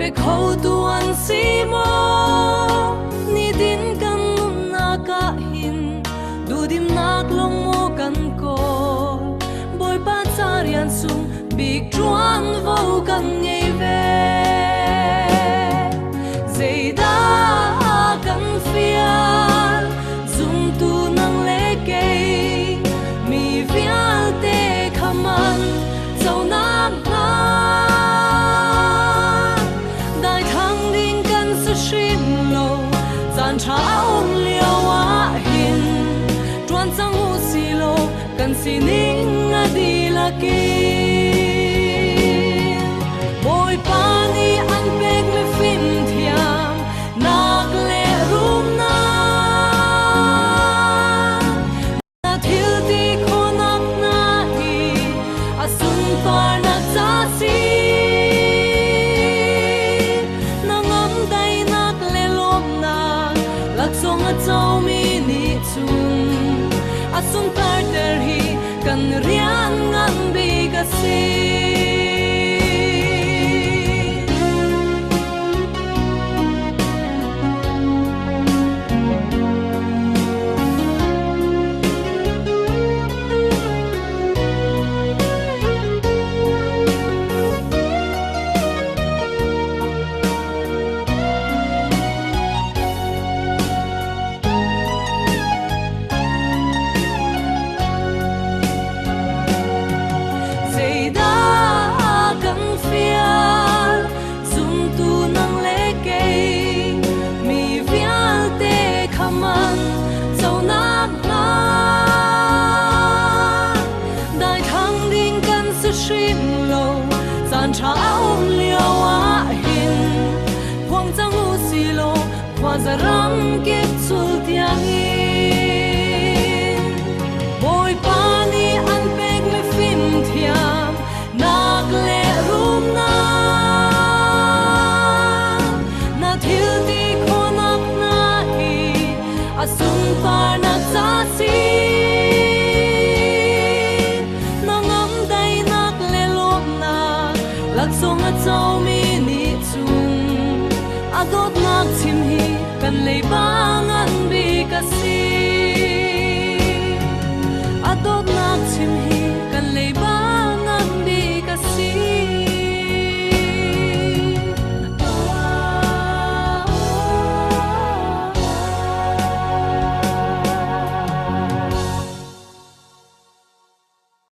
Pe khotu an si maw? Nitin kan nunnak ah hin duhdimnak lawng maw kan kawl? Bawipa ca rian sung bik ṭuanvo kan ngei ve. Zeidah kan fial? Zumtu nang le kei mi vialte kha man conak hna. Daithlang ding kan si hrim lo, caan ṭha a um lio ah hin ṭuan cang u si law kan sining a dihlak in. Bawipa nih an pekmi fimthiam nak le rumnak na thil ti khawhnak hna hi a sunparnak ca si. Na ngam daihnak le lawmhnak laksawng a comi nih cun a sunparter hi kan rian ngan bik a si. Zeidah kan fial? Zumtu nang le kei mi vialte kha man conak hna. Daithlang ding kan si hrim lo, caan ṭha a um lio ah hin phuang cang u si law khuaza ram kip cul tiangin. Bawipa nih an pekmi fimthiam nak le rumnak na thil ti khawhnak hna hi a sunparnak ca si. Na ngam daihnak le lawmhnak laksawng a comi nih cun a dawtnak chim hi kan leiba